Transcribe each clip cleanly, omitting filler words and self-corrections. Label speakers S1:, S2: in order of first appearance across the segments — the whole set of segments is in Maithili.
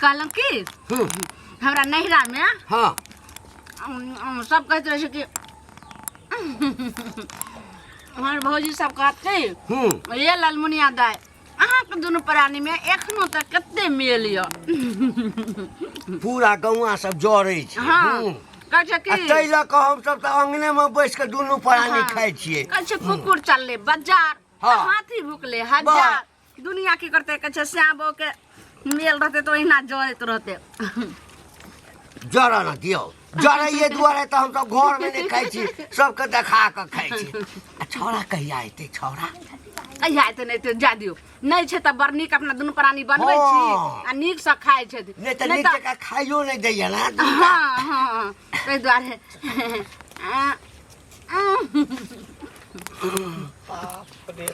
S1: कहलहुँ की हमरा नैहरा में
S2: हाँ
S1: सब कहैत रहै छै कि हमर भौजी सब कहत कि ये ललमुनिया दाइ अहाँके दुनू प्राणी में एखनो तक कते मेल यऽ
S2: पूरा गौआ सब जरै छै
S1: हाँ कहै छै
S2: आ
S1: कि
S2: ताहि लऽ कऽ हमसब तऽ अंगने मे बैस कऽ दुनू प्राणी
S1: हाँ।
S2: खाइ छियै
S1: कहै छै कुकुर चलले बाजार
S2: हाँ।
S1: हाथी भुकले हजार दुनिया की करते कहै छै श्याम के मेल रहते तऽ ओहिना जरैत रहते
S2: जरऽ ने दियौ जरैये दुआरे तऽ हमसब घरमे नहि खाइ छी सबके देखा कऽ खाइ छी आ छौड़ा कहिया एतै छौड़ा
S1: कहिया एतै नहि एतै जा दियौ नहि छै तऽ बड़ नीक अपना दुनू प्राणी बनबै छी
S2: हँ।
S1: आ नीकसँ खाइ छथि
S2: नहि तऽ नीक जकाँ खाइयो नहि दैया ने
S1: हँ हँ ताहि दुआरे आ, आ,
S3: बाप रे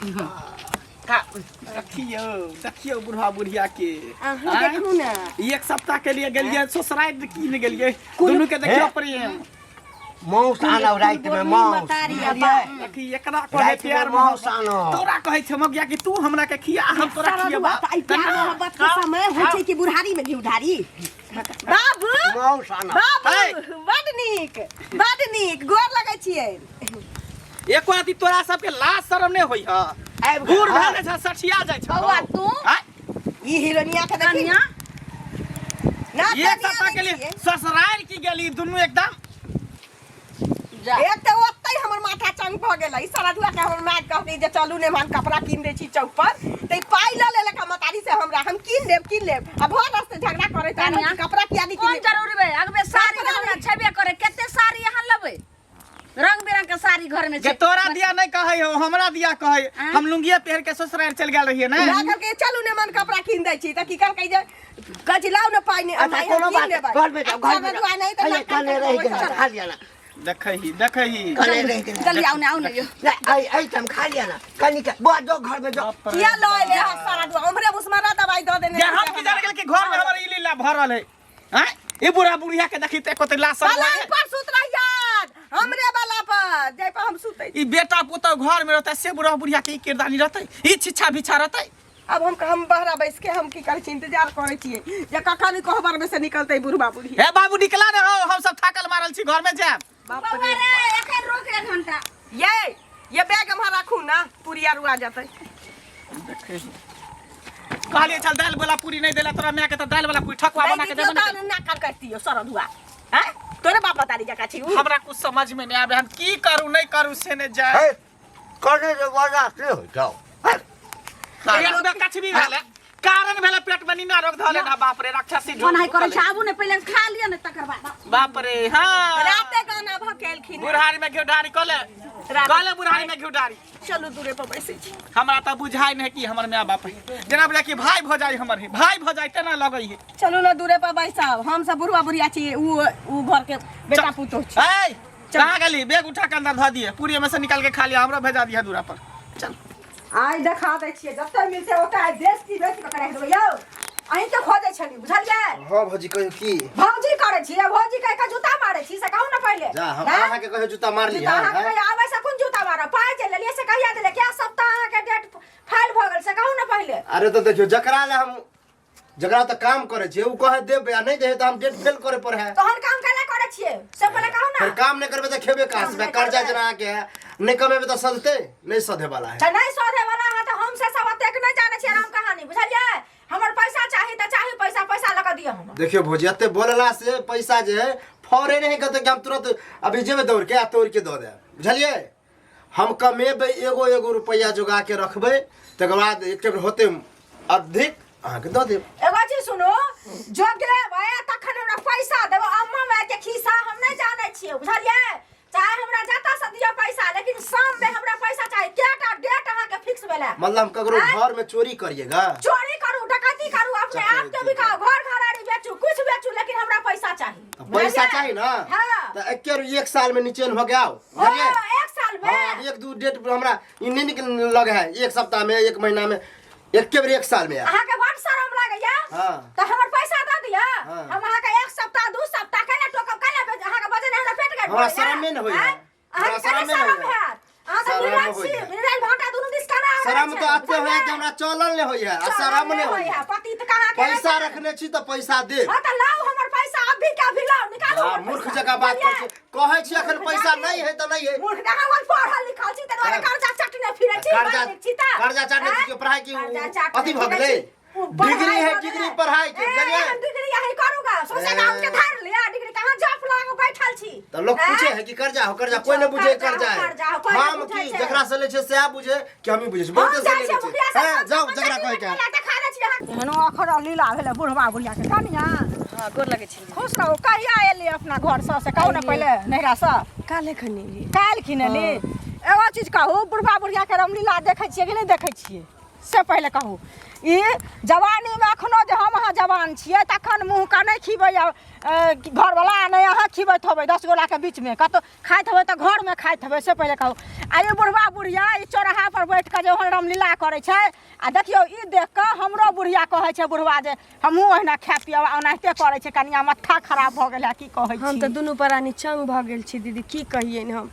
S3: बाप। देखियौ देखियौ बुढ़ा बुढ़िया के
S4: अहाँ
S3: आँय?
S4: देखू ने
S3: एक सप्ताह के लिए गेलियै ससुराल की नहि गेलियै दुनू के देखियौ प्रेम
S2: मांस आनब रातिमे मांस बुझलियै?
S3: देखी एकरा कहै
S2: रातिमे
S3: प्यार
S2: मांस
S3: मोहब्बत।
S2: आनब
S3: तोरा कहै छै मगिया कि तू हमरा के खिया हम तोरा खियबा
S4: ई प्यार मोहब्बत के समय होइ छै कि बुढ़ारी में घी ढारी बाबू
S2: मांस आनब
S4: बाबू बड नीक बड नीक गोर लगै छियै
S3: एको राति तोरा सबके लाज शरम नहि होइ ह
S2: आबि गेल,
S3: बूढ़
S2: हँ।
S3: भेल छै सठिया जाइ छै
S1: बौआ तू
S3: आँय?
S4: ई हीरोनिया के देखी
S1: कनिया
S4: ना
S3: एक
S4: कनिया
S3: सप्ताह के
S4: नहि
S3: लिए
S4: छियै।
S3: ससुराल की गेली दुनू एकदम
S1: जा
S4: एक तऽ ओतहि हमर माथा चंग भऽ गेलै ई सरधुआ के हमर माय कहली जे चलू ने हम कपड़ा कीन दै छी चौक पर तऽ ई पाइ लऽ लेलक हम मतारी से हमरा हम कीन लेब कीन लेब आ भर रास्ते झगड़ा करैत आबै
S1: कनिया,
S4: कि कपड़ा किया नहि
S1: कोन
S4: कीन
S1: जरूरी बे अगबे साड़ी
S4: कपड़ा
S1: हमरा छेबे करे कते साड़ी अहाँ लेबै रंग बिरंग के साड़ी घर में
S3: जे
S1: छै
S3: तोरा दिया नहीं कहै हो हमरा दिया कहै
S1: आँय?
S3: हम लुंगिया पहिर के ससुराल चल गेल रहियै ने
S4: माय कहलकै चलू ने मन कपड़ा कीन दै छी तऽ की कहलकै जे कहै छी लाउ ने पाइ ने
S2: अच्छा
S4: माय हम
S2: कोनो
S4: कीन
S2: बात
S4: लेबै
S2: घर में जाओ घर में
S4: सरधुआ नहि
S2: जाओ
S4: तऽ
S2: अरे
S4: नाक
S2: कने
S4: कान
S2: रहि
S4: कटबै
S2: गेल खा लिया ना
S3: देखही देखही
S2: कने रहि गेल
S1: जल्दी आउ ने आउ ने यौ
S2: नहीं आई आई तुम खा लिया ना कनी के बुआ जो घर में जाओ
S4: किया लऽ एलै हँ सरधुआ उम्हरे उसमारा दवाइ दऽ देने
S3: जे हम की जाने गेल कि घर में हमर ई लीला भरल है हैं ई बुढ़ा बुढ़िया के देखी ते कोते लाश सब
S4: पलंग पर सुत रहियन हमरे वाला पर जाहि पर हम सुतै
S3: ई बेटा पुतौ घर में रहतै से बुढ़ा बुढ़िया के ई किरदानी रहतै ई छिछा बिछा रहतै
S4: अब हम बहरा बैस के हम की करै छी इंतजार करै छियै जे कखन कोहबर में से निकलतै बुढ़बा बुढ़ी
S3: हे बाबू निकला ने हो हम सब थाकल मारल छी घर में जायब
S4: बाप
S1: बौआ रे एखन रुक एक घंटा
S4: ये बैग हम राखू ना पूरी आरू आ जेतै
S3: कहलिए चल दाल वाला पूरी नहीं देला तोरा माय के त दाल वाला पूरी ठकुआ बना के देबे
S4: नहीं ना कान करतियो सरधुआ हैं तोरे बाप बतारी जका छी उ
S3: हमरा कुछ समझ में नहीं आवे हम की करू नहीं करू से नहीं जाए
S2: हे कने जे बर्दाश्त नहीं होइ छौ हे,
S3: एक बेर कछबी भेले कारण भेले पेट में नीना रोग धले ना बाप रे राक्षसी ढूंढ
S1: ओनाही करै छै आबू ने पहिले खा लिअ ने तकर बाद
S3: बाप रे हाँ
S4: राते गाना भकेलखिन
S3: बुढ़ारी में घी ढारी कले
S4: राते-
S3: कले बुढ़ारी में घी ढारी
S4: चलू दूरे पर बैसै छी
S3: हमरा तऽ बुझाइ नहि कि हमर माय बाप है जेना बुझाइ कि भाय भऽ जाइ हमर है भाय भऽ जाइ तेना लगै है
S4: चलू ने दूरे पर बैसब हम सब बुढ़वा बुढ़िया छी उ उ घर के बेटा पुतोह छी
S3: ऐ कहाँ गेली बैग उठा के अंदर धऽ दिए पूरी में से निकाल के खा लिया हमरो भेजा दिया दूरा पर चल
S4: आइ देखा दै छियै जते मिलतै ओतै आइ बेइज्जती बेइज्जती कऽ के राखि देबै यौ अहीं के खोजै छली बुझलियै
S5: हाँ भौजी कहियो की
S4: भौजी करै छी भौजी कहि के जूता मारै छी से कहू ने पहिले
S5: जा हम
S4: हैं?
S5: अहाँके कहियो जूता मारली
S4: जूता अहाँके कहिया आबै से कोन जूता मारब पाइ जे लेलियै से कहिया देलियै कए सप्ताह अहाँके डेट फाइल भऽ गेल से कहू ने पहिले
S5: अरे तो देखियो जकरा ले हम जकरा तऽ काम करै छियै ओ कहे देबै आ नहि देहे तऽ हम डेट फेल करे पर है
S4: तहन काम कैला करै छियै से पहिले कहू
S5: फिर
S4: ने
S5: काम नहि करबै तऽ खेबै कहाँ से
S4: काम नहि
S5: कर्जा
S4: करबै।
S5: जेना अहाँके है नहि कमेबै तऽ सधतै नहि सधे वाला है
S4: तऽ नहि सधे वाला है तऽ हम से सब ओतेक नहि जानै छियै राम कहानी बुझलियै हमर पैसा चाही तऽ चाही पैसा पैसा लऽ कऽ दिअ हमरा
S5: देखियो भौजी एते बोलला से पैसा जे है फौरे नहीं कहते कि हम तुरंत अभी जेबै दौड़ के आ तोड़ के दऽ देब बुझलियै हम कमेबै एगो एगो रुपैआ जोगा के रखबै तकर बाद एक बेर होतै अधिक अहाँके दऽ देब
S4: एगो चीज सुनू जोगेबै तखन हमरा पैसा देबै अम्मा माय के खिस्सा हम नहि जानै छियै बुझलियै चाहे हमरा जतऽ से दिअ पैसा लेकिन शाम में हमरा पैसा चाही केटा डेट अहाँके फिक्स भेलै
S5: मतलब हम ककरो
S4: आँय?
S5: घर में चोरी करिएगा
S4: चोरी करू डकैती करू अपने आप के बिकाओ घर घरारी बेचू कुछ बेचू लेकिन हमरा पैसा चाही
S5: तो पैसा
S4: बुझलियै?
S5: चाही ना
S4: हाँ
S5: तो एके एक साल में निचेन हो गया
S4: ओ,
S5: बुझलियै
S4: एक साल में
S5: हाँ, अब एक दू डेट पर हमरा ई नहीं निक लग है एक सप्ताह में एक महीना में एके बेर एक साल में आयल।
S4: अहाँके बड शरम लागैया
S5: हाँ।
S4: तऽ हमर पैसा दऽ दिअ
S5: हाँ।
S4: हम अहाँके एक सप्ताह दू सप्ताह कैला टोकब कैला अहाँके वजन हमरा पेट गड़बड़
S5: हमरा शरमे नहि होइया।
S4: अहाँके
S5: हमरा
S4: कैला
S5: शरमे नहि
S4: शरम
S5: होइया।
S4: हैत अहाँ तऽ
S5: शरम
S4: निर्लज छी
S5: होइया।
S4: निर्लज भांटा दुनू दिस केना
S5: शरम तो
S4: आते
S5: आते होइया कि हमरा चलल नहीं होइया आ शरम नहीं होइया
S4: पति तऽ कहाँ के
S5: पैसा रखने छी तऽ पैसा दे।
S4: हां त लाउ हमर पैसा अभी के अभी लाउ, निकालू
S5: हाँ,
S4: हमर
S5: मूर्ख
S4: पैसा।
S5: जकाँ बात करै
S4: बुझलियै?
S5: छी, कहै छी अखन पैसा नहि है तऽ नहि है।
S4: मूर्ख जकाँ हम पढ़ल लिखल छी तै दुआरे
S5: हाँ।
S4: कर्जा चटने फिरै छी,
S5: कर्जा
S4: पढ़ल छी तऽ।
S5: कर्जा चाटने
S4: आँय?
S5: छी, पढ़ाई की
S4: कर्जा चाटने
S5: अथी भऽ
S4: फिरै
S5: गेलै
S4: छी। उ पढ़ाई
S5: डिग्री है,
S4: भऽ
S5: डिग्री
S4: गेलै।
S5: पढ़ाई के
S4: ए,
S5: बुझलियै?
S4: हम डिग्री यही करूँगा सोचे गाँव के धर लिया डिग्री कहाँ जॉब लाग बैठल छी।
S5: तऽ लोग
S4: आँय?
S5: पूछे है कि कर्जा हो कर्जा, कोई नहीं बुझे
S4: कर्जा हो,
S5: कर्जा है।
S4: कर्जा हो, कोई नहीं
S5: हम
S4: बुझै
S5: की
S4: छै।
S5: जकरा से लै छै सएह बुझे कि हमही बुझे छी,
S4: हम
S5: बहुते से
S4: जाइ
S5: ले
S4: छियै
S5: लै
S4: मुखिया
S5: छै।
S4: से
S5: हैं, जाउ जकरा कहै के है।
S4: देखा दै छियै अहाँ। एहनो अखर लीला भेलै बुढ़वा बुढ़िया के कनिया।
S6: हाँ, गोर लगै छी।
S4: खुश रहू। कहिया एली अपना घर सँ से कहू ने पहिले, नैहरा सँ?
S6: काल्हे खन एली।
S4: काल्हि खिन एली। एगो चीज कहू, बुढ़वा बुढ़िया के रामलीला देखै छियै कि नहि देखै छियै से पहिले कहू। ई जवानीमे एखनो जे हम अहाँ जवान छियै तखन मुँहके नहि खिबैया घरवला, नहि अहाँ खिबैत होबै 10 गोटाके बीचमे, कतहु खाइत होबै तऽ घरमे खाइत होबै से पहिले कहू। आ ई बुढ़वा बुढ़िया ई चौराहा पर बैठ कऽ जे ओहन रामलीला करै छै, आ देखियौ ई देख कऽ हमरो बुढ़िया कहै छै बुढ़वा जे हमहूँ ओहिना खाय पियब, आ ओनाहिते करै छै। कनिया माथा खराब भऽ गेल है, की कहै
S6: हम
S4: छी।
S6: तऽ दुनू प्राणी चंग भऽ गेल छी दीदी, की कहियनि। हम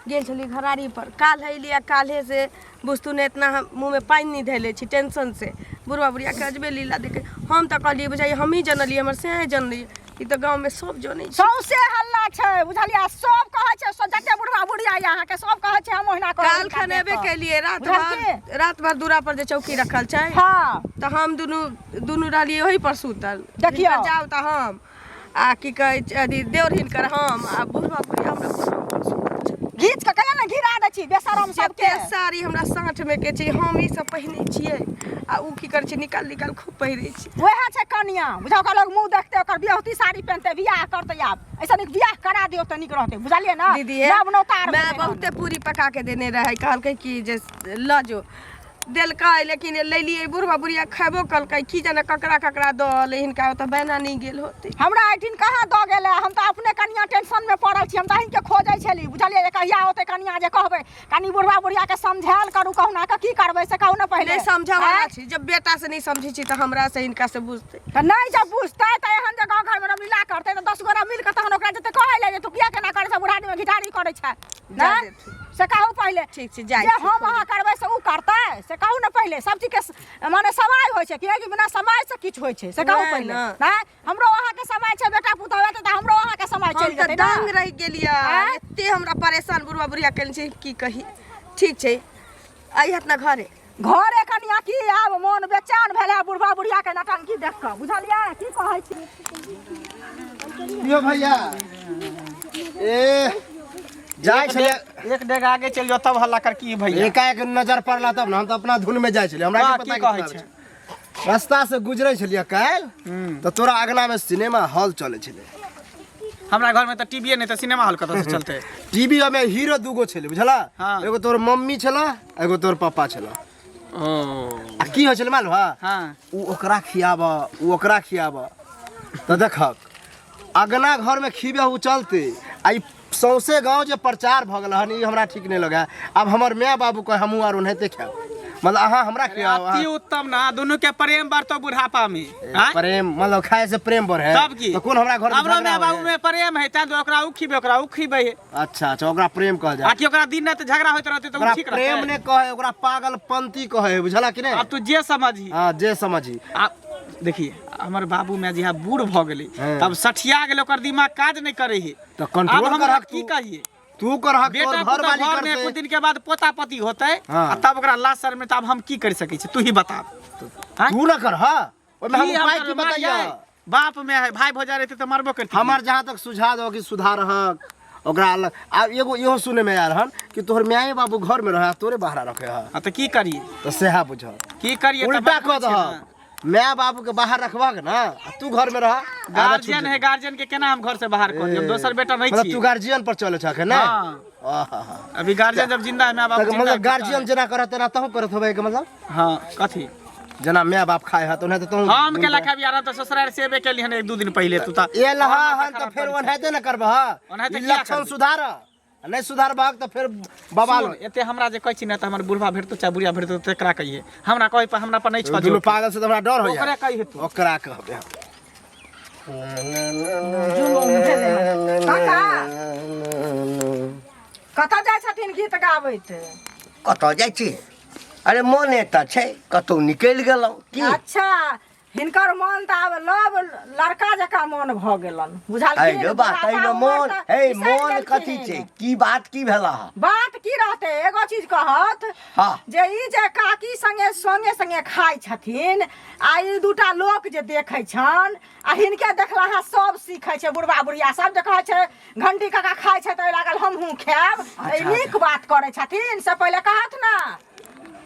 S6: गेल छलियै घरारी पर, काल्हि अयली आ काल्हे से बुझतू ने इतना हम मुँहमे पानि नहि धैले छी टेंशन से। बुढ़वा बुढ़ियाके अजबे लीला देखे हम तऽ कहलियै बुझाइए हमही जनलियै, हमर सएह जनलियै, ई तऽ गाँवमे सब जनै छै।
S4: सौंसे हल्ला छै बुझलियै, सब कहै छै, जते बुढ़वा बुढ़िया यऽ अहाँके सब कहै छै हम ओहिना करब।
S6: काल्हि खन एबे केलियै, रात भर रात भर दूरा पर जे चौकी रखल छै,
S4: हँ,
S6: तऽ हम दुनू दुनू रहलियै ओही पर सुतल।
S4: देखियौ।
S6: हिनकर जाउ तऽ हम आ की कहै छै अथी देवर हिनकर हम आ बुढ़वा बुढ़िया हमरा बुढ़वा पर सुतल छै।
S4: घीच कऽ कहिया ने घिरा दै छी बेशरम सबके।
S6: जते साड़ी हमरा साँठमे के छै हम ई सब पहिनै छियै, आ उ की करै छै निकाल निकाल खूब पहिरै छै।
S4: वएह छै कनिया, बुझाउ का लोग मुँह देखते ओकर बियाहती साड़ी पहिनते बियाह करते। आब ऐसा नीक बियाह करा दियौ तऽ नीक रहतै, बुझलियै ने?
S6: दीदी
S4: नव नौतार
S6: मैं
S4: भेलै हन।
S6: बहुते पूरी पका के देने रहै, कहलकै कि जे लऽ जो, देलकै, लेकिन लेलियै बुढ़वा बुढ़िया खेबो कलकै, की जाने ककरा ककरा दऽ एलै, हिनका ओतऽ बैना नहि गेल होतै।
S4: हमरा एहिठिन कहाँ दऽ गेलै, हम तऽ अपने कनिया टेंशनमे पड़ल छी। हम तऽ अहीँके खोजै छली, बुझलियै, जे कहिया औतै कनिया, जे कहबै कनि बुढ़वा बुढ़ियाके समझायल करू कहुना कऽ, की करबै से कहू ने पहिले।
S6: नहि समझऽ वाला
S4: आँय?
S6: छी, जब बेटा से नहि समझै छी तऽ हमरा से हिनका से बुझतै?
S4: तऽ नहि जब बुझतै तऽ एहन जे गाँव घरमे रमलीला करतै तऽ 10 गोरा मिल कऽ तहन ओकरा जेतै कहै लए जे तू किया केना करै छै, बुढ़ारीमे घिठारी करै छै।
S6: जा
S4: नहि
S6: देथिन।
S4: से कहू पहिले।
S6: ठीक छै, जाइ
S4: जे
S6: छी।
S4: हम अहाँ करबै से उ करतै से कहू ने पहिले। सब चीजके माने समय होइ छै, किएकि बिना समय से किछु होइ छै से कहू
S6: नहि
S4: पहिले।
S6: ने।
S4: नहि हमरो अहाँके समय छै, बेटा पुतहु हेतै तऽ हमरो अहाँके समय
S6: हम
S4: चलि
S6: तऽ
S4: जेतै
S6: दंग
S4: ने।
S6: रहि गेलियै।
S4: आँय?
S6: एते हमरा परेशान बुढ़वा बुढ़िया केने छै, की कही। ठीक छै, अइहत ने घरे।
S4: घरे कनिया की आब मोन बेचैन भेल है बुढ़वा बुढ़िया के नटंकी देख कऽ, बुझलियै की कहै छी?
S5: यो भैया, ए जाइ छलियै।
S3: एक डेग आगे चलि जाओ तब हल्ला कर की भैया।
S5: एकाएक नजर पड़ला तब ने, हम तऽ अपना धुन में जाइ छलियै, हमरा
S3: वाह,
S5: की
S3: की
S5: पता
S3: कहै
S5: कि
S3: छै?
S5: रास्ता से गुजरै छलियै काल्हि तऽ तोरा अगना में सिनेमा हॉल चलै छलै।
S3: हमरा घर में तऽ टीवीए नहि तऽ सिनेमा हॉल कतऽ से चलतै?
S5: टीवी में हीरो दूगो छलै, बुझला?
S3: हाँ।
S5: एगो तोर मम्मी छला, एगो तोर पापा छला।
S3: ओ
S5: आ की होइ छलै मालूम है?
S3: हाँ।
S5: उ ओकरा खियाब, उ ओकरा खियाब, तऽ देखक अगना घर में खिबे उ चलते आ ई सौंसे गाँव जे प्रचार भऽ गेल हन, ई हमरा ठीक नहि लगे। आब हमर माय बाबू कहे हमहूँ आर ओनाहिते खायब, मतलब अहाँ हमरा खियाओ।
S3: अति उत्तम ना, दुनू के प्रेम बढ़तो बुढ़ापा में। आँय?
S5: प्रेम मतलब खाए से प्रेम बढ़े?
S3: तब की।
S5: तऽ कोन हमरा घर में
S3: हमरो
S5: झगड़ा
S3: माय बाबू
S5: होय?
S3: में प्रेम है, तैं ओकरा उ खिबे, ओकरा उ खिबे है।
S5: अच्छा अच्छा, ओकरा प्रेम कहल जाय।
S3: आ कि ओकरा दिन रात झगड़ा होइत रहतै तऽ उ
S5: ओकरा
S3: ठीक
S5: प्रेम
S3: रहतै?
S5: नहि कहै, ओकरा पागलपंती कहै है, बुझला कि नहि?
S3: आब तू जे समझी।
S5: हाँ, जे समझी।
S3: आ देखिए हमर बाबू माय जी बूढ़ भऽ गेलै,
S5: हाँ।
S3: तब सठिया गेलै, ओकर दिमाग काज नहि करै है।
S5: तऽ कंट्रोल
S3: आब हमरा
S5: करहक
S3: की
S5: तू।
S3: कहिए?
S5: तू करहक, तोर
S3: बेटा
S5: घर
S3: पुतहु
S5: वाली
S3: घर में
S5: करतै।
S3: कुछ दिन के बाद पोता पोती होतै
S5: हाँ।
S3: आ तब ओकरा लाश सर में, तब हम की कर सकै छी, तू ही बता। आँय?
S5: तू न कर, हाँ, ओहिमे हम
S3: की
S5: उपाय
S3: हम
S5: की
S3: करबै?
S5: बताइए?
S3: मारियै? बाप में है, भाई भौजा रहते तऽ मारबो करती।
S5: हमार जहाँ तक सुझाव दो कि सुधारहक ओकरा अलग। आ एगो इहो सुने में आयल हन कि तोहर माये बाबू घर में रहे, तोरे बाहरा रखे है।
S3: आ तऽ की करिए?
S5: तऽ सएह बुझ।
S3: की करिए? तऽ
S5: उल्टा
S3: मजबूर
S5: कऽ
S3: छियै
S5: दहक, माय बाबू के बाहर रखबहक ना आ तू घर में रह,
S3: ने। गार्जियन है, गार्जियन के केना हम घर से बाहर कऽ दियौ? दोसर बेटा नहीं
S5: मतलब तू
S3: छियै।
S5: गार्जियन पर चले छह ने?
S3: हाँ।
S5: आहा।
S3: अभी गार्जियन जब जिंदा है, माय बाप
S5: तऽ
S3: जिंदा
S5: मतलब
S3: है,
S5: गार्जियन जेना करत तेना तहूँ करत होबै के मतलब?
S3: हाँ, कथी?
S5: जेना माय बाप खाए है तऽ ओनाहिते तहूँ।
S3: हम केला खाबी आराम तऽ ससुराल से एबे केली हन एक दू दिन पहिले, तू तऽ
S5: ए लहा हन तऽ फेर ओनाहिते ने करबह?
S3: ओनाहिते
S5: ई
S3: किया
S5: लक्षण
S3: करबै?
S5: सुधार, आ नहि सुधारबहक तऽ फेर बवाल।
S3: सुन, एते हमरा जे कहै छी ने तऽ हमर बुढ़वा भेटतो चाहे बुढ़िया भेटतो तेकरा कहिए, हमरा कहै पर हमरा पर नहि छह।
S5: दुनू पागल से तऽ हमरा डर होइया।
S3: ओकरे कहिए तू।
S5: ओकरा कहबै हम।
S4: काका, कतऽ जाइ छथिन गीत गाबैत?
S2: कतऽ जाइ छी? अरे मोने तऽ छै, कतहु निकलि गेलहुँ की।
S4: अच्छा, हिनकर मन तऽ आब लव लड़का जकाँ मन भऽ गेलन बुझलखिन
S2: अरे रे बा
S4: बुढ़ापा
S2: तैमे
S4: उमर
S2: मोन
S4: तऽ
S2: हे
S4: बिसरि
S2: मोन कथी
S4: गेलखिन।
S2: छै की बात की भेला हँ
S4: बात की रहतै एगो चीज कहत
S2: हाँ।
S4: जे ई जे काकी संगे संगे संगे खाइ छथिन आ ई दूटा लोक जे देखै छन आ हिनके देखलाहा सब सीखै छै बुढ़बा बुढ़िया सब जे कहै छै घंटी काका खाइ छै तऽ लागल हमहूँ खायब तऽ ई
S2: अच्छा,
S4: नीक बात करै छथिन से पहिले कहत ने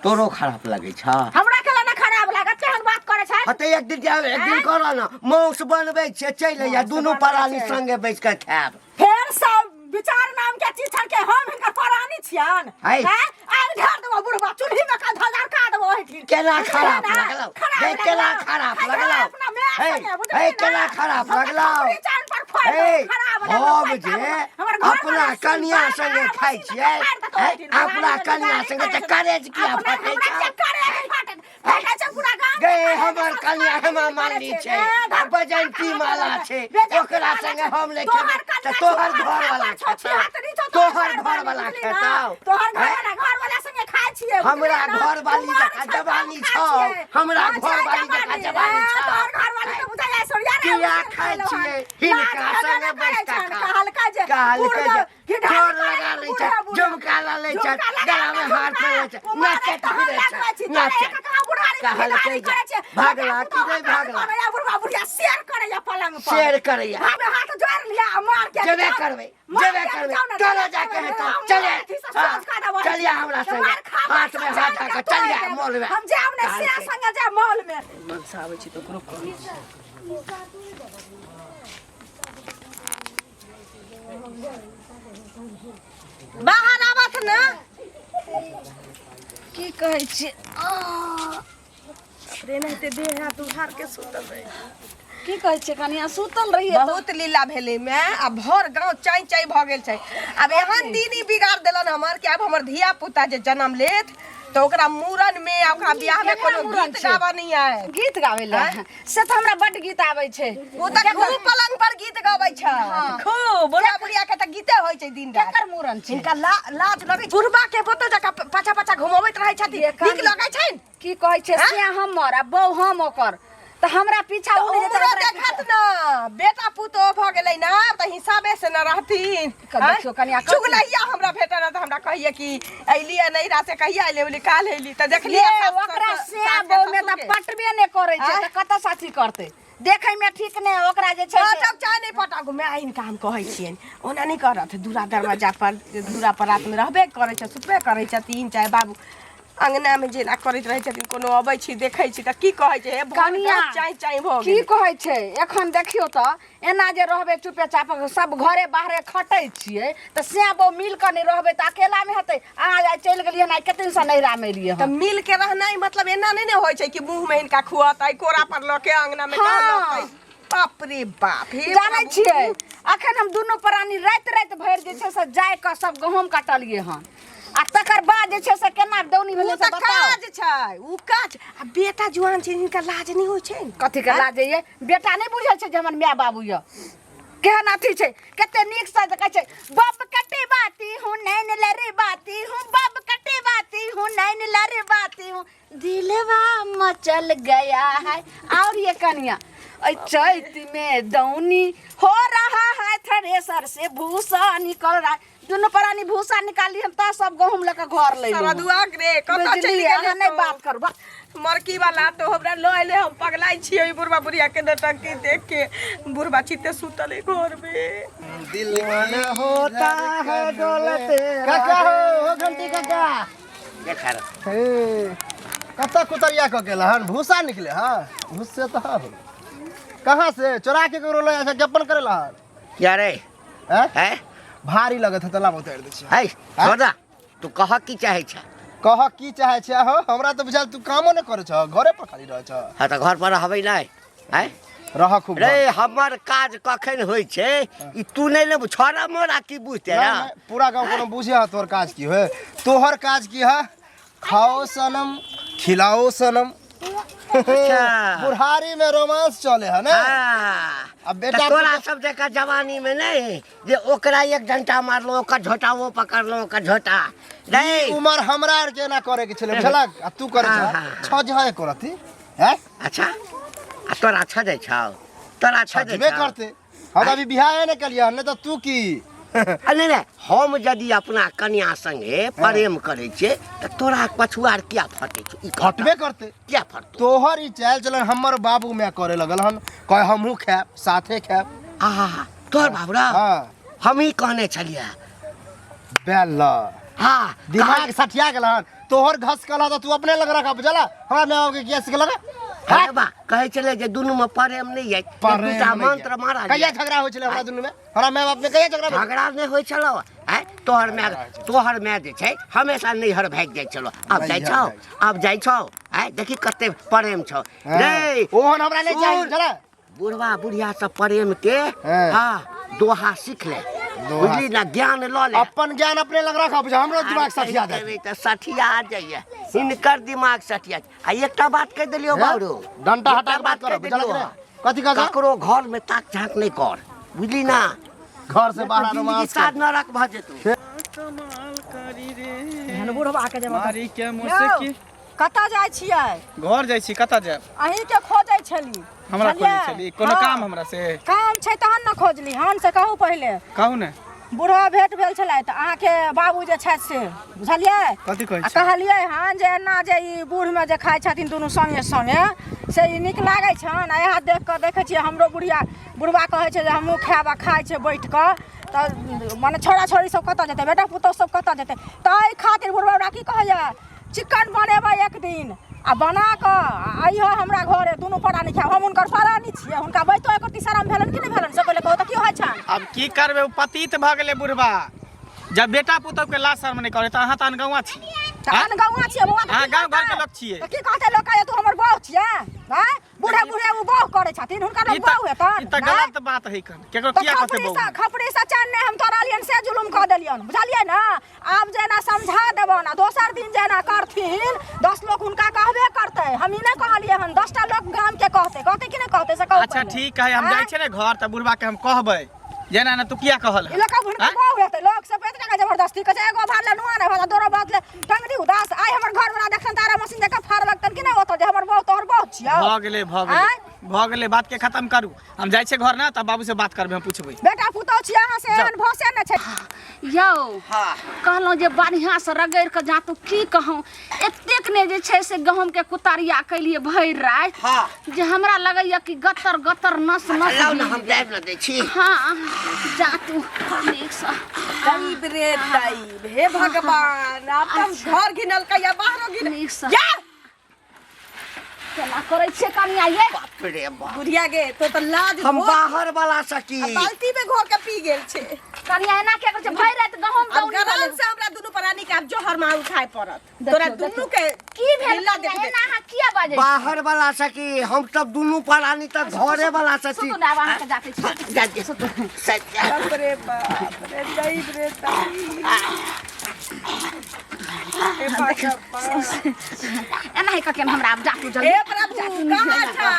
S2: तोरो खराब लगै छ
S4: हमरा केला ने खराब लागत केहन बात करै छै
S2: हाँ तऽ एक दिन जायब एक दिन कर ने मांस बनबै छियै चलि अइहे
S4: मांस
S2: दुनू
S4: बनबै
S2: प्राणी
S4: छै।
S2: संगे बैस कऽ खायब
S4: फेर सब विचार नाम के चीज छन के हम हिनकर परानी छियन
S2: है।
S4: हैं? आगि ढार देबो बुढ़बा चूल्ही में का धजार का देबो ओहिठिन
S2: केना
S4: बुझलियै
S2: खराब
S4: ना?
S2: लगलौ
S4: खराब
S2: हे केना
S4: लगलौ।
S2: खराब
S4: है,
S2: लगलौ
S4: अपना माय
S2: हे
S4: संगे, बुझलियै
S2: हे
S4: ना?
S2: केना खराब
S4: हम तऽ
S2: लगलौ
S4: खपरी चान पर फोड़ि
S2: हे
S4: देबो, खराब लगलौ,
S2: हम
S4: पैसा
S2: जे
S4: देबो। हमर घर
S2: अपना
S4: वाला
S2: कनिया
S4: सुनता,
S2: संगे
S4: खराब
S2: खाइ
S4: मशीन
S2: छियै
S4: फाड़ि देतौ
S2: हे
S4: ओहिठिन,
S2: अपना
S4: बराबर
S2: कनिया
S4: गाली
S2: संगे
S4: करै
S2: तऽ
S4: छै।
S2: करेज किया
S4: अपना
S2: फटै
S4: हमरा
S2: छौ
S4: किया करेज फाटत? फाटै छै पूरा गाम
S2: गे
S4: के
S2: हमर
S4: करेज
S2: कनिया
S4: सब
S2: हेमा
S4: करै
S2: मालिनी
S4: छै।
S2: छै
S4: ए,
S2: आ बजंती माला छै
S4: बेजंती
S2: ओकरा
S4: माला
S2: संगे
S4: छै।
S2: हम नहि
S4: तोहर
S2: खेबै
S4: कनिया
S2: तऽ तोहर
S4: छौ,
S2: घर वाला
S4: छौ,
S2: खेतौ
S4: छिहत्तरी छौ,
S2: तोहर
S4: घरवाली,
S2: घर वाला
S4: बुझली ना?
S2: खेतौ
S4: तोहर घर
S2: हैं?
S4: वाला घर वाला संगे खाइ छियै
S2: हमरा
S4: बुझली ना?
S2: घरवाली
S4: कुमार
S2: जकाँ
S4: छै,
S2: जवानी
S4: हम खाइ
S2: छौ।
S4: छियै।
S2: हमरा
S4: हाँ, छै
S2: घरवाली जकाँ
S4: जवानी।
S2: जवानी
S4: ए,
S2: छौ।
S4: तोहर घरवाली तऽ बुझाइ ऐश्वर्या राय
S2: किया
S4: भूषण
S2: खाइ
S4: भेलौ हन।
S2: छियै हिनका
S4: लाज हेबे
S2: संगे
S4: नहि करै
S2: बैस कऽ
S4: छनि,
S2: खा।
S4: कहलकै जे
S2: कहलकै
S4: बुढ़
S2: जे
S4: घिढारी
S2: ठोर
S4: करै
S2: लगा
S4: छै,
S2: लै छै
S4: बुढ़े बुढ़े।
S2: झुमका लऽ लै छै
S4: झुमका लगा
S2: गलामे
S4: कऽ
S2: हार
S4: झुमका।
S2: पहिरै छै
S4: उमर
S2: नाचैत
S4: तऽ हम
S2: फिरै छै
S4: लगबै छी, तोरे
S2: नाचैत
S4: एक कहाँ बुढ़ारी के
S2: कहलकै
S4: घिढारी
S2: जे
S4: करै छै।
S2: भागला
S4: बेटा
S2: कि
S4: पुतोह
S2: नहि
S4: काज
S2: भागला
S4: करैया, बुढ़बा बुढ़िया शेयर करैया पलंग पर।
S2: शेयर करैया।
S4: हाथ हाथ जोड़ि लिअ आ मार के
S2: जेबे
S4: जाउ।
S2: करबै
S4: मार
S2: जेबे
S4: के
S2: करबै
S4: जाउ ने,
S2: चलो
S4: जेबे
S2: जाके
S4: करबै।
S2: हेतौ
S4: हम
S2: चले
S4: अथी से
S2: हाँ,
S4: सोच कऽ देबै।
S2: चलिए हमरा संगे
S4: मार खाबै,
S2: हाथ में हाथ
S4: सब
S2: धऽ कऽ
S4: जान
S2: चलिए
S4: के
S2: मॉल में
S4: हम जायब ने से संगे जायब मॉल में
S6: मनसा आबै छै तऽ ओकरो कहै छियै।
S4: बाहर आबत ने
S1: की कहै छियै
S6: रे एनाहिते देह हाथ उघार के सुतल रहे
S1: की कहै छियै कनिया सुतल रहियै तऽ
S6: बहुत लीला भेलै मे आ भर गांव चाय चाय भऽ गेल छै आब एहन दिन ई बिगाड़ देलन हमर कि आब हमर धिया पुता जे जन्म लेत तऽ ओकरा मूड़न में आ ओकरा बियाह में
S1: केकरा
S6: कोनो
S1: मूड़न
S6: गीत
S1: छै?
S6: गाबऽ नहि आयत
S1: गीत गाबै लए से तऽ हमरा बड्ड गीत आबै छै
S6: ओ तऽ खूब पलंग पर गीत गबै छै खूब बुढ़ा बुढ़िया के तऽ गीते होइ छै दिन रात
S1: केकर मूड़न छै
S6: हिनका लाज लगै छै बुढ़बा के बोतल जकाँ पाछा पाछा घुमबैत रहै छथिन नीक लगै छै
S1: की कहै छै से हमर आ बहू हम ओकर तऽ हमरा पीछा
S6: तऽ
S1: ओ नहि जेतै,
S6: उमरो
S1: ओकरा
S6: देखत न बेटा पुतोह भऽ गेलै ना तऽ हिसाबे से न रहथिन
S1: कऽ
S6: आँय?
S1: देखियौ कनिया, कथी?
S6: चुगलैया हमरा भेटल तऽ हमरा कहिए कि अइली आ नैहरा से कहिया अइली बोली काल्हि अइली तऽ देखलियै
S1: ये
S6: सास-
S1: ओकरा
S6: सास-
S1: से
S6: सास के
S1: बहू में तऽ
S6: ससुर के।
S1: पटबे नहि करै छै
S6: आँय?
S1: तऽ कतऽ साथी करतै देखै में ठीक नहि ओकरा जे छै से-
S6: पटक चाहे नहि पटक माय हिनका हम कहै छियनि ओना नहि करत दूरा दरवाजा पर दूरा पर रातिमे रहबे करै छै सुतबे करै छथिन चाहे बाबू अंगनामे जेना करैत रहै छथिन कोनो अबै छी देखै छी तऽ की कहै छै हे भऽ
S1: कनिया
S6: चाय चाय भऽ
S1: की
S6: गेल
S1: कहै छै एखन देखियौ तऽ एना जे रहबै चुपे चाप सब घरे बाहरे खटै छियै तऽ से बहु मिल कऽ नहि रहबै तऽ अकेलामे हेतै अहाँ आइ चलि गेलियै हन आइ कते दिनसँ नैहरामे एलियै
S6: तऽ
S1: हन
S6: मिल के रहनाइ मतलब एना नहि ने होइ छै कि मुँह मे हिनका खुअतै कोरा पर लऽ के अंगना मे
S1: हँ।
S6: टहलतै बाप रे बाप हे
S1: जानै
S6: प्रभु।
S1: छियै अखन हम दुनू प्राणी राति राति भरि जे छै से जाय कऽ सब गहूँम कटलियै हन आ तकर बाद जे छै से केना दौनी
S6: उ
S1: भेलै से
S6: तऽ
S1: बताउ
S6: काज छै उ काज आ बेटा जुआन छै हिनका लाज नहि होइ छै
S1: कथी के लाज ये बेटा नहि बुझै छै जे हमर माय बाबू यऽ केहन अथी छै कते नीकसँ कहै छै बब कटे बाती हूँ नैन लरे बाती हूँ बब कटे बाती हूँ नैन लरे बाती हूँ दिलवा मचल गया है और ये कनिया ऐ चैत में दौनी हो रहा है थ्रेसर से भूसा निकल रहा है दुनू प्राणी भूसा निकाली हम तऽ सब गहूम लऽ कऽ घर ले
S6: सरदुआ रे कतऽ चलि
S1: बुझलियै
S6: गेलै
S1: अहाँ नहि
S6: तो?
S1: बात करबा
S6: मरकी वाला तो हमरा लऽ एलै हम पगलाइ छियै ओहि बुढ़बा बुढ़िया के नौटंकी देख के बुढ़बा चिते सुतल है घर में
S5: दिल
S2: होता है डोलते
S5: काका हो हो घंटी काका
S2: देखा रह
S5: हे कतऽ कुतरिया कऽ गेल हन भूसा निकले हँ भूसे तऽ हँ कहाँ से चोरा के ककरो लऽ जाइ छै कि अपन करेला हन
S2: क्या रे
S5: हैं
S2: हैं
S5: भारी लगत है तऽ लाब उतारि दै छियै
S2: है छोड़ दा तू कह की चाहे छ
S5: कह की चाहे छै हो हमरा तऽ बुझायल तू कामो नहि करै छह घरे पर खाली रहै छह
S2: हाँ तऽ घर पर रहबै नहि हैं
S5: रह खूब
S2: रे
S5: घर।
S2: हमर काज कखन होइ छै ई तू नहि ने छोड़ा मोरा की बुझते
S5: ना,
S2: ना
S5: ना, पूरा गाँव कोनो बुझे है तोहर काज की है तोहर काज की है खाओ सनम खिलाओ सनम
S2: अच्छा।
S5: बुढ़ारी में रोमांस चले है ना
S2: हाँ।
S5: अब बेटा
S2: तऽ तोरा सब जकाँ जवानी में नहीं जे ओकरा एक डंटा मारलो ओकर झोटा वो पकड़लो ओकर झोटा नहीं
S5: उमर हमरा आर के एना करे के छलै बुझलक आ तू करे
S2: हाँ,
S5: छह
S2: हाँ,
S5: छह जहाँ करती हैं
S2: अच्छा आ तोरा छजै छौ तोरा छजै
S5: छजबे
S2: छौ
S5: करते हम अभी बियाह नहि केलियै हन नहि तऽ तू की
S2: आ नहि नहि हम यदि अपना कन्या संगे प्रेम करै छियै तऽ तोरा पछुआर किया फटै छौ ई कह तऽ।
S5: फटबे करते
S2: किया फटतौ
S5: तोहर ई चालि चलन हमर बाबू माय करे लगल हन कहे हमहूँ खायब साथे खायब
S2: आहा तोहर बाबरा
S5: हाँ
S2: हम ही कहने छलियै
S5: बेल
S2: हाँ
S5: दिमाग सठिया गेल हन तोहर घस कला तऽ तू अपने लग रखा बुझला हमरा माय बाप के किया सिखलक
S2: अरे बा कहै छलै जे दुनू में प्रेम नहि अछि
S5: प्रेम
S2: दूटा
S5: नहि
S2: मंत्र
S5: यऽ।
S2: मारा
S5: कहिया झगड़ा होइ छलै हमरा दुनू में हमरा माय बाप में कहिया झगड़ा भेल?
S2: झगड़ा नहि होइ छलौ आँय तोहर माय तोहर माय जे छै हमेशा नैहर भागि जाइ छलौ आब जाइ
S5: नैहर
S2: छौ
S5: जाइ
S2: आब जाइ छौ आँय देखी कते प्रेम छौ
S5: हाँ।
S2: रे
S5: ओहन हमरा नहि चाही
S2: सुन।
S5: बुझला
S2: बुढ़वा बुढ़िया सब प्रेम के
S5: हाँ।
S2: हाँ दोहा सीख ले
S5: दोहा
S2: बुझली ना ज्ञान लऽ ले
S5: अपन ज्ञान अपने लग रखा बुझा हमरो दिमाग सठिया दे
S2: देबै तऽ सठिया जाइए हिनकर दिमाग सठिया आ एकटा बात कहि देलियौ बाबरू
S5: डंटा हटा
S2: एकटा
S5: के बात
S2: कहि
S5: कर बुझल
S2: देलियौ
S5: कि नहि? कथी कहै
S2: ककरो घर में ताक झाँक नहि कर बुझली ना
S5: घर से बाहर
S2: जिंदगी
S5: रोमांस
S2: साथ नरक भऽ जेतौ
S3: कमाल करी रे
S4: एहन बुढ़वा के जब
S3: मारी के
S4: यौ,
S3: मुसकी
S4: कतऽ जाइ छियै
S3: घर जाइ छी कतऽ जायब
S4: अहीं के खोजै छली
S3: हमरा खोजै
S4: बुझलियै?
S3: छली कोनो
S4: हँ।
S3: काम हमरा से
S4: काम छै तहन ने खोजली हन से कहू पहिले
S3: कहू ने
S4: बूढ़ा भेंट भेल छलै तऽ अहाँके बाबू जे छथि से बुझलियै
S3: कथी कहै
S4: आ
S3: छी?
S4: कहलियै हन जे एना जे ई बूढ़मे जे खाइ छथिन दुनू सङ्गे सङ्गे से ई नीक लागै छनि आ इएह देख कऽ देखै छियै हमरो बुढ़िया बुढ़बा कहै छै जे हमहूँ खायब आ खाइ छै बैठ कऽ तऽ मने छोड़ा छोड़ी सब कतऽ जेतै बेटा पुतहु सब कतऽ जेतै ताहि खातिर बुढ़बा हमरा की कहैया चिकन बनेबै एक दिन आ बना कऽ आ अइहऽ हमरा घरे दुनू प्राणी खायब हम हुनकर प्राणी छियै हुनका बैतो एको शरम भेलनि कि नहि भेलनि से पहिले कहू तऽ की होइ छनि
S3: आब की करबै ओ पतित भऽ गेलै बुढ़बा जब बेटा पुतहु के लाज शर्म नहि करे तऽ अहाँ तऽ अनगौआ छी
S4: तऽ अनगौआ छियै बौआ
S3: अहाँ गाँव घरके लोक छियै
S4: तऽ की कहतै लोक कहै तू हमर बहू छियै आँय बूढ़े बूढ़े ओ बहू करै छथिन हुनका
S3: ई
S4: लोक बहू
S3: तऽ
S4: हेतनि
S3: ई तऽ गलत बात है कन केकरो
S4: तऽ
S3: किया कहतै
S4: खपड़ी
S3: बहू
S4: से खपड़ी से चैन नहि हम तोड़लियनि से जुलुम कऽ देलियनि बुझलियै ने आब जेना समझा देबनि आ दोसर दिन जेना करथिन 10 लोक हुनका कहबे करतै हम ई नहि कहलियै हन 10टा लोक गामके कहतै कहतै कि नहि कहतै से कहू
S3: अच्छा
S4: पहिले।
S3: ठीक है हम जाइ
S4: आँय?
S3: छियै ने घर तऽ बुढ़बा के हम कहबै जेना ने तू किया कहल
S4: ई लोक हुनका
S3: आँय?
S4: बहु हेतै लोक सब एतना का जबरदस्ती कहै छै एगो भार ले नुआ नहि भार दोरो बात ले टंगरी उदास आइ हमर घर वाला देखन तारा मशीन देखा फाड़ लगतन कि नहि ओतऽ जे हमर बहु तोहर बहु छियौ
S3: भऽ गेलै भऽ गेलै
S4: आँय?
S3: भऽ गेलै बात के खत्म करू हम जाइ छियै घर ने तऽ बाबू से बात करबै हम पुछबै
S4: बेटा पुतहु छियै अहाँ से एहन भसे नहि छै
S1: यौ
S2: हाँ
S1: कहलहुँ जे बढ़िआँसँ रगड़ि कऽ जातू की कहूँ एतेक ने जे छै से गहूमके कुतारिया केलिए भरि राति
S2: हाँ।
S1: जे हमरा लगैया कि गतर गतर नस नस
S2: लाउ ने हम जायब ने दै छी
S1: हाँ जातू नीकसँ
S6: दैब रे दैब हे भगवान आब तऽ हम घर घिनल या बाहरो घिनल
S1: नीकसँ
S6: या
S1: केना करै छियै कनिया ये
S2: बाप रे बाप
S6: बुढ़िया गे तो तऽ लाज
S2: हम
S6: घोर-
S2: बाहर वाला सकी
S6: आ बाल्टी में घोर के पी गेल छै
S1: कनिया एना किया करै छै भरि राति गहूम
S6: आब
S1: दौनी
S6: गरम
S1: भेलै।
S6: से हमरा दुनू प्राणी के आब जोहर मार खाय पड़त
S1: देखियौ,
S6: तोरा
S1: देखियौ।
S6: दुनू के
S1: की भेल
S6: लीला
S1: कनिया
S6: देख देख
S1: एना अहाँ किया बाजै छी
S2: बाहर वाला सकी हम सब दुनू प्राणी तऽ घरे वाला सकी
S1: सुतू ने आब अहाँके जाते छी
S2: जा दे।
S6: बाप रे बाप रे दैब रे दैब हे भगवान
S1: एना ही कऽ के हमरा आब जातू जल्दी
S6: हे प्रभु कहाँ छा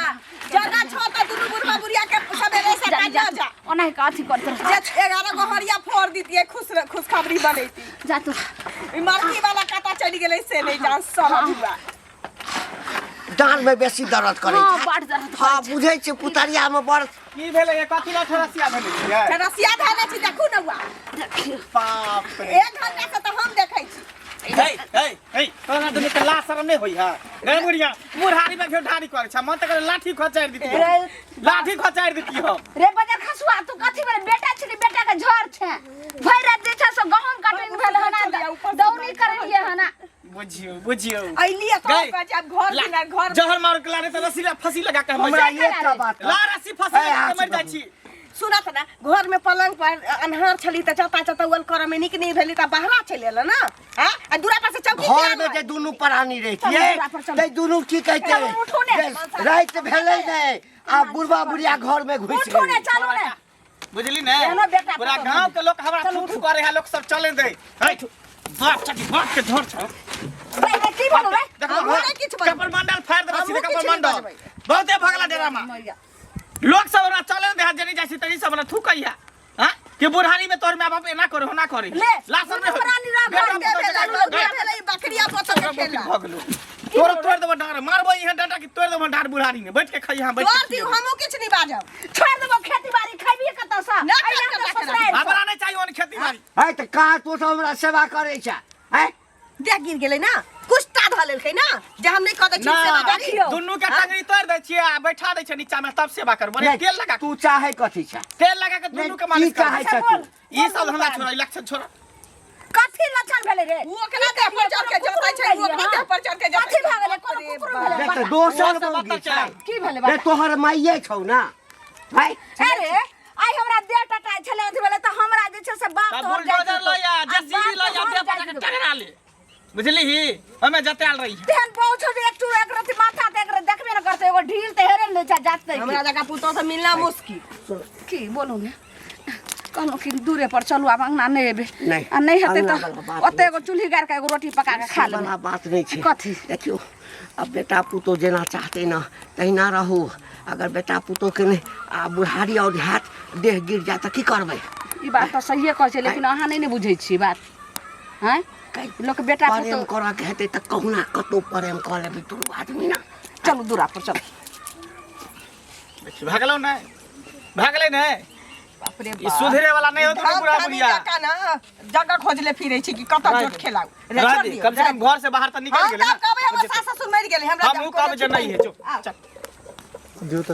S6: जगह छो त दुनू बुढ़वा बुढ़िया के सबेरे से
S1: जल्दी
S6: काट जा
S1: जातू ओना ही कऽ अथी करते रह।
S6: जे 11 गो हरिया फोड़ दीतिए खुश खुशखबरी बनैती
S1: जातू
S6: ई मरकी वाला कता चलि गेलै से नहि जान सारा धुआ
S2: डाँड़ में बेसी दर्द करै
S1: हाँ
S2: छै
S1: बड़ दर्द
S2: हाँ बुझै छी पुतरिया में बड़
S3: की भेलै ये कथी लए ठरसिया भेलै छियै
S6: रसिया धैले छी देखू ने हुआ
S1: देखियौ
S3: बाप रे
S6: एक घंटा से तऽ हम देखै छी
S3: हे हे हे तोरा दुनू के लाज शरम नहि होई है रे बुढ़िया बुढ़ारी में घेढारी करै छै मन तऽ करे लाठी खचारि दितियै
S1: रे
S3: लाठी खचारि दितियै हम
S1: रे बजर खसुआ तू कथी भेलै बेटा छै कि बेटा के झड़ छै भरि राति जे छै से गहूम कटनी भेल हन आ दौनी करलियै हन आ।
S3: बुझियौ बुझियौ
S6: अइली तऽ
S3: गई।
S6: कहै छै आब घर दिना घर
S3: जहर मार के लारे तऽ रस्सी ला फंसी लगा के हम
S2: हमरा
S3: मरि जाइ
S2: एकटा बात
S3: ला रस्सी फंसी
S2: ए,
S3: लगा के
S2: हाथ
S3: मरि जाइ छी
S6: सुनत ना घर में पलंग पर अन्हार छली तऽ चता चता उल करे में नीक नहीं भेली तऽ बाहरा चलि एल ना हां आ दूरा पर से चौकी
S2: घर में जे दुनू प्राणी रहितियै
S1: चलू, दूरा पर चलू।
S2: ते दुनू की कहते
S1: चलू, उठू ने।
S2: जे राति भेलै नहि आ बुढ़बा बुढ़िया घर में घुसि
S1: उठू ने
S2: गेलै
S1: चलू ने
S3: बुझली ने
S1: एहनो बेटा
S3: पूरा
S1: पुतोहु
S3: गांव के लोग हमरा थू थू करे है लोग सब चले दे हट बाप चटी बाप के झोर छौ
S1: रे रे की बोलू रे
S3: देखो
S6: हमहूँ नहि किछु बजबै।
S3: कपर मंडल फाड़ देबै सीधे
S6: हमहूँ
S3: कपर
S6: किछु नहि
S3: मंडल
S6: बजबै।
S3: बहुते भगला डेरा में लोग सब हमरा चले दे है जनी जाइ छी तनी सब हमरा थूकैया हां कि बुढ़ारी में तोहर माय बाप एना करे होना करे
S1: ले,
S3: लासन में
S1: दुनू प्राणी रह घर
S6: दे भेलै दे भेलै बकरिया पोत के खेला
S3: भगलो तोरा तोड़ देबो डांर मारबो इहाँ डंडा के। कि तोड़ देबो डार बुढ़ारी में बैठ के खइहा बैठ
S7: तोड़
S3: के
S7: दियौ,
S3: खियेबो।
S7: हमहूँ किछु नहि बाजब।
S1: छोड़ देबो खेती बाड़ी खैबी कतऽ सँ
S7: नहि
S1: अइला
S7: खाएब
S1: तऽ
S7: कतऽ
S1: ससुरारि सँ।
S3: हमरा नहि चाहिए ओहन खेती बाड़ी
S2: है तऽ कहाँ तू सब हमरा सेवा करै छ है
S7: देह गिर गेलै ना कुछ टा धऽ लेलकै ना जे हम नहि कऽ दै छी सेवा बाड़ी
S1: देखियौ।
S3: दुनू के टंगरी तोड़ दै छियै आ बैठा दै छियै नीचा में तब सेवा करबो
S2: नहि,
S3: तेल लगा
S2: तू चाहे कथी छ
S3: तेल लगा के दुनू के मालिश
S2: की चाहै
S3: करबो
S2: छ तू
S3: ई सब हमरा छोड़ा ई लक्षण छोड़ा
S1: कथी लक्षण भेलै रे
S7: ओ ओकरा देह पर चढ़ के जोतै छै ओ ओकरा देह पर चढ़ के जोतै
S1: कथी भऽ गेलै कोनो कुकुर भेलै
S2: देख तऽ
S1: बता।
S2: दोसर
S3: ओ सब
S2: मौगी
S3: बता
S2: छै
S1: की भेलै
S2: रे
S1: बता
S2: तोहर माइये छौ ना है
S1: अरे आइ हमरा देह टटाइ छलै अथी भेलै तऽ हमरा जे छै से बाप
S3: तब
S1: तोहर जाइ
S3: बुलडोजर
S1: जेतौ।
S3: लऽ आ
S1: आ
S3: जेसीबी
S1: बाप
S3: लऽ आ
S1: तोहर
S3: देह
S1: जाइ
S3: पर
S1: जेतौ।
S3: टकरा ले बुझली ही ओहिमे जतायल रही
S1: तेहन बहु छौ जे एक चूर एक रति माथा तऽ एक रति देखबे ने करतै एगो ढील तऽ हेरे ने छै जात
S6: हमरा जकाँ पुतोह से मिलना मुश्किल
S1: की बोलू ने कहलहुँ कि दूरे पर चलू आब अङ्गना नहि एबै
S2: नहि,
S1: आ नहि हेतै
S2: अङ्गना
S1: तऽ
S2: वाला बात
S1: ओतऽ एगो चूल्ही गारि कऽ एगो रोटी पका कऽ खा लेबै
S2: वाला बात नहि छै
S1: कथी?
S2: देखियौ अब बेटा पुतोह जेना चाहते ना तहिना रहू अगर बेटा पुतोहके नहि आ बुढ़ारी आओर हैत देह गिर जायत तऽ की करबै
S1: ई बात तऽ सहिए कहै छै लेकिन अहाँ नहि ने बुझै छियै बात आँय लोक बेटा
S2: प्रेम
S1: पुतोह
S2: करऽके हेतै तऽ कहुना कतहु प्रेम कऽ लेबै दुनू आदमी ना
S1: चलू दूरा पर चलू
S3: देखी भगलौ नहि भगलै नहि
S7: बाप रे
S3: ई सुधरे वाला नहि होत
S7: धान
S3: बुढ़ा
S7: धानी
S3: बुढ़िया
S7: जकाँ ना जगह खोजले फिरै छी कि कतऽ जोत खेलाउ रे
S3: रह
S7: छोड़
S3: दे,
S7: दियौ,
S3: कम से
S7: रह
S3: कम घर से बाहर तऽ निकल
S7: हम
S3: गेलै
S7: तऽ
S3: ना
S7: कहबै हमर सास ससुर मरि गेलै हमरा
S3: हमहूँ कहबै जे नहि है चुप
S7: आउ।
S3: चल
S5: दियौ तऽ।